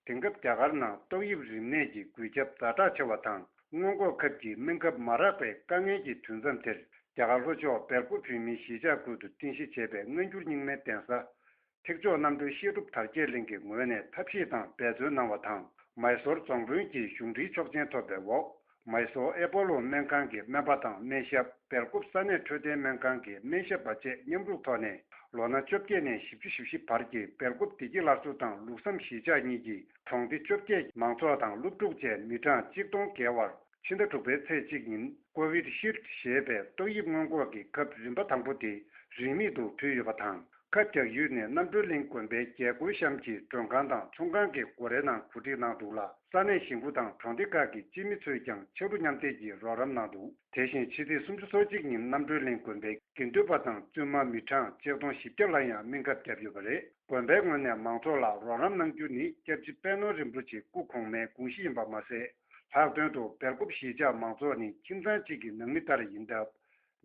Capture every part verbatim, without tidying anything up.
དེང་སྐབས་རྒྱ་གར་ནང་ཏོག་དབྱིབས་རིམས་ནད་ཀྱི་འགོས་ཁྱབ་ཛ་དྲག་ཆེ་བ་དང་། སྔོན་འགོག་ཁབ་ཀྱི་སྨན་ཁབ་མ་རག་པའི་དཀའ་ངལ་གྱི་དུས་མཚམས་དེར། རྒྱ་གར་ལྷོ་ཕྱོགས་སྦེལ་ཀོབ་བོད་མིའི་གཞིས་ཆགས་ཁུལ་དུ་རྟེན་གཞི་བྱས་པའི་སྔ་འགྱུར་རྙིང་མའི་གདན་ས། ཐེག་མཆོག་རྣམ་གྲོལ་བཤད་སྒྲུབ་དར་རྒྱས་གླིང་གི་ངོས་ནས་ཐབས་ཤེས་དང་འབད་བརྩོན་གནང་བ་དང་། མའི་སོར་རྫོང་དཔོན་གྱི་གཞུང་འབྲེལ་ཆོག་མཆན་ཐོབ་པའི་འོག་མའི་སོར་ཨེ་པོ་ལོ་སྨན་ཁང་གི་སྨན་པ་དང་སྨན་ཞབས། སྦེལ་ཀོབ་ས་གནས་འཕྲོད་བསྟེན་སྨན་ཁང་གི་སྨན་ཞབས་པ་བཅས་མཉམ་རུབ་ཐོག་ནས། ལོ་ན་བཅོ་བརྒྱད་ནས་བཞི་བཅུ་ཞེ་བཞི་བར་གྱི་སྦེལ་ཀོབ་བདེ་སྐྱིད་སླར་གསོ་དང་ལུགས་བསམ་གཞིས་ཆགས་གཉིས་ཀྱི་གྲོང་སྡེ་བཅོ་བརྒྱད་མང་ཚོགས་དང་སློབ་ཕྲུག་བཅས་མི་གྲངས་གཅིག་སྟོང་བརྒལ་བར། ཕྱི་ཟླ་དྲུག་པའི་ཚེས་གཅིག་ཉིན་ཀོ་བིད་ཤིལ་ཌི་ཞེས་པའི་ཏོག་དབྱིབས་སྔོན་འགོག་གི་ཁབ་རིམ་པ་དང་པོ་དེ་རིན་མེད་དུ་ཕུལ་ཡོད་པ་དང་། ཁབ་རྒྱག་ཡུལ་ནི་རྣམ་གྲོལ་གླིང་དགོན་པའི་རྒྱལ་སྒོའི་གཤམ་གྱི་མགྲོན་ཁང་དང་ཚོང་ཁང་གི་སྒོ་རའི་ནང་གོ་སྒྲིག་གནང་འདུག་ལ། ས་གནས་གཞིས་འགོ་དང་གྲོང་སྡེ་ཁག་གི་སྤྱི་མི་ཚོས་ཀྱང་ཕྱག་རོགས་མཉམ་འདེགས་ཀྱིས་རོགས་རམ་གནང་འདུག་དེ་བཞིན་ཕྱི་ཚེས་སུམ་ཅུ་སོ་གཅིག་ཉིན་རྣམ་གྲོལ་གླིང་དགོན་པའི་དགེ་འདུན་པ་དང་བཙུན་མ་མི་གྲངས་ཆིག་སྟོང་བཞི་བརྒྱ་ལ་ཡང་སྨན་ཁབ་བརྒྱབ་ཡོད་པ་རེད། དགོན་པའི་ངོས་ནས་མང་ཚོགས་ལ་རོགས་རམ་གནང་རྒྱུ་ནི་སྐྱབས་རྗེ་པད་ནོར་རིན་པོ་ཆེ་སྐུ་གོང་མའི་དགོངས་གཞི་ཡིན་པ་མ་ཟད། ལྷག་དོན་དུ་སྦེལ་ཀོབ་གཞིས་ཆགས་མང་ཚོགས་ནི་ཁྱིམ་ཚང་གཅིག་གི་ནང་མི་ལྟར་ཡིན་སྟབས།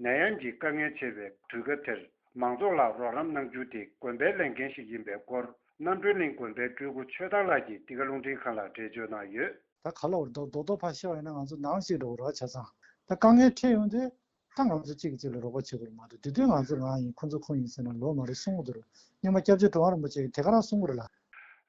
ནད་ཡམས་ཀྱི་དཀའ་ངལ་ཆེ་བའི་དུས་སྐབས་དེར་མང་ཚོགས་ལ་རོགས་རམ་གནང་རྒྱུ་དེ་དགོན་པའི་ལས་འགན་ཞིག་ཡིན་པའི་སྐོར། རྣམ་གྲོལ་གླིང་དགོན་པའི་སྤྲུལ་སྐུ་ཆོས་བདག་ལགས་ཀྱིས་འདི་ག་རླུང་འཕྲིན་ཁང་ལ་འགྲེལ་བརྗོད་གནང་ཡོད། ད་ག་ལ་བར་རྡོག་རྡོག་རྡོག་ཕར་བཤད་པ་ཡིན་ན་ང་ཚོ་ནང་བཞིན་འགྲོ་རོགས་བྱས་ཙང་། ད་དཀའ་ངལ་འཕྲད་ཡོང་དུས་ད་ང་ཚོ་གཅིག་གིས་གཅིག་ལ་རོགས་པ་བྱེད་དགོས་མ་གཏོགས། དེ་དུས་ང་ཚོ་ང་ཡིན་ཁོ་ཚོ་ཁོ་ཡིན་ཟེར་ན་ལོ་མ་རེད་གསུང་གི་འདུག་སྔོན་མ་སྐྱབས་རྗེ་གྲུབ་དབང་རིན་པོ་ཆེ་གིས་དེ་ག་རང་གསུང་གི་རེད་ལ།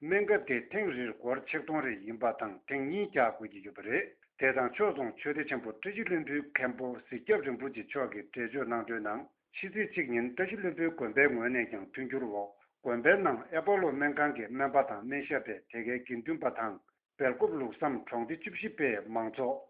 སྨན་ཁབ་དེ་ཐེངས་རེར་སྒོར་ཆིག་སྟོང་རེ་ཡིན་པ་དང་ཐེངས་གཉིས་རྒྱག་དགོས་ཀྱི་ཡོད་པ་རེད། དེ་དང་ཕྱོགས་མཚུངས་ཆོས་སྡེ་ཆེན་པོ་བཀྲ་ཤིས་ལྷུན་པོའི་མཁན་པོ་གཟིགས་སྐྱབས་རིན་པོ་ཆེ་མཆོག་གིས་འགྲེལ་བརྗོད་གནང་དོན་ནང་། ཕྱི་ཚེས་གཅིག་ཉིན་བཀྲ་ཤིས་ལྷུན་པོའི་དགོན་པའི་ངོས་ནས་ཀྱང་མཐུན་འགྱུར་འོག་དགོན་པའི་ནང་ཨེ་པོ་ལོ་སྨན་ཁང་གི་སྨན་པ་དང་སྨན་ཞབས་པས་དེ་གའི་དགེ་འདུན་པ་དང་། སྦེལ་ཀོབ་ལུགས་བསམ་གྲོང་སྡེ་བཅུ་བཞི་པའི་མང་ཚོགས།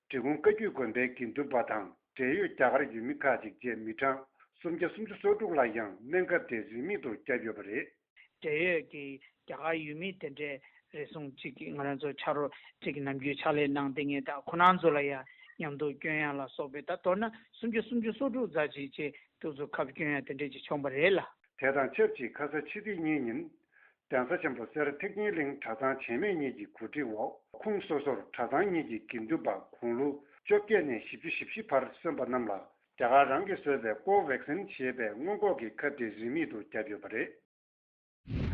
འབྲི་གུང་བཀའ་བརྒྱུད་དགོན་པའི་དགེ་འདུན་པ་དང་འབྲེལ་ཡོད་རྒྱ་གར་ཡུལ་མི་ཁག་ཅིག་བཅས་མི་གྲངས་སུམ་བརྒྱ་སུམ་ཅུ་སོ་དྲུག་ལ་ཡང་སྨན་ཁབ་དེ་རིན་མེད་དུ་བརྒྱབ་ཡོད་པ་རེད། འབྲེལ་ཡོད་ཀྱི་རྒྱ་གར་ཡུལ་མི་དེ་འདྲས་རེ་ཟུང་གཅིག་གིས་ང་རང་ཚོ་ཕྱག་རོགས་གཅིག་གིས་ནམ་རྒྱུན་ཕྱག་ལས་གནང་བསྡད་མཁན་དང་ཁོ་རང་ཚོ་ལ་ཡང་མཉམ་དུ་སྐྱོན་ཡག་ལ་སོགས་པའི་ད་མདོར་ན་སུམ་བརྒྱ་སུམ་ཅུ་སོ་དྲུག་ཙམ་ཅིག་བཅས་དུས་ཚོད་ཁབ་སྐྱོན་ཡག་དེ་འདྲས་ཅིག་བྱུང་བ་རེད་ལ། དེ་དང་ཆབས་ཅིག་ཁ་ས་ཕྱི་ཚེས་གཉིས་ཉིན། གདན་ས་ཆེན་པོ་སེ་ར་ཐེག་ཆེན་གླིང་གྲྭ་ཚང་བྱེས་སྨད་གཉིས་ཀྱི་གོ་སྒྲིག་འོག་ཁོངས་སོ་སོར་གྲྭ་ཚང་གཉིས་ཀྱི་དགེ་འདུན་པ་དགུང་ལོ་བཅོ་བརྒྱད་ནས་བཞི་བཅུ་ཞེ་བཞི་བར་སོན་པ་རྣམས་ལ་རྒྱ་གར་རང་གིས་བཟོས་པའི་ཀོ་ཝེག་སིན་ཞེས་པའི་སྔོན་འགོག་གི་ཁབ་དེ་རིན་མེད་དུ་བརྒྱབ་ཡོད་པ་རེད།